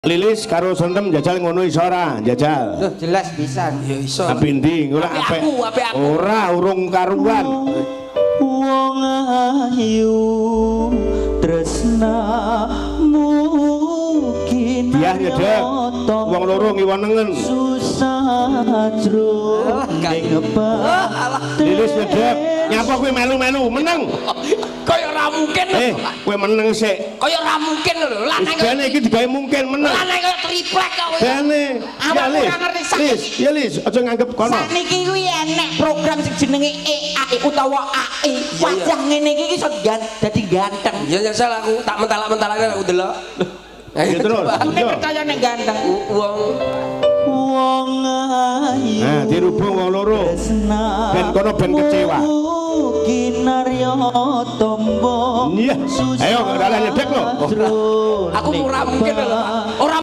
Lilis karo Sentem jajal ngono iso ora? Jajal. Loh, jelas bisa. Ya iso. Tapi ndi ngono Apik apik. aku, apik aku. Ora urung karuan. Wong ayu tresnamu. Dia nyedek. Wong loro ngiwa nengen. Susah jroning. Lilis nyedek. Nyapa kowe melu-melu meneng. Kaya ora mungkin lho. Eh, kowe meneng sik. Kaya ora mungkin lho. Lanang Jane iki digawe mungkin meneng. Lanang kaya triplek kok kowe. Jane. Awakmu Ya Lis. ora ngerti sak- Lis, ya Lis, aja nganggep kono. Sakniki kuwi enek program sing jenenge AI utawa AI. Wajah ngene iki iso dadi ganteng. Ya nyesel aku tak mentalak-mentalake aku delok. Ya terus. Kudune Yo. percaya nek ganteng. Wong Wong ayu. Nah, dirubung wong loro. Ben kono ben kecewa. Kinarya tombo. Iya. Ayo, ora nyedek lho. Aku ora mungkin lho. Ora.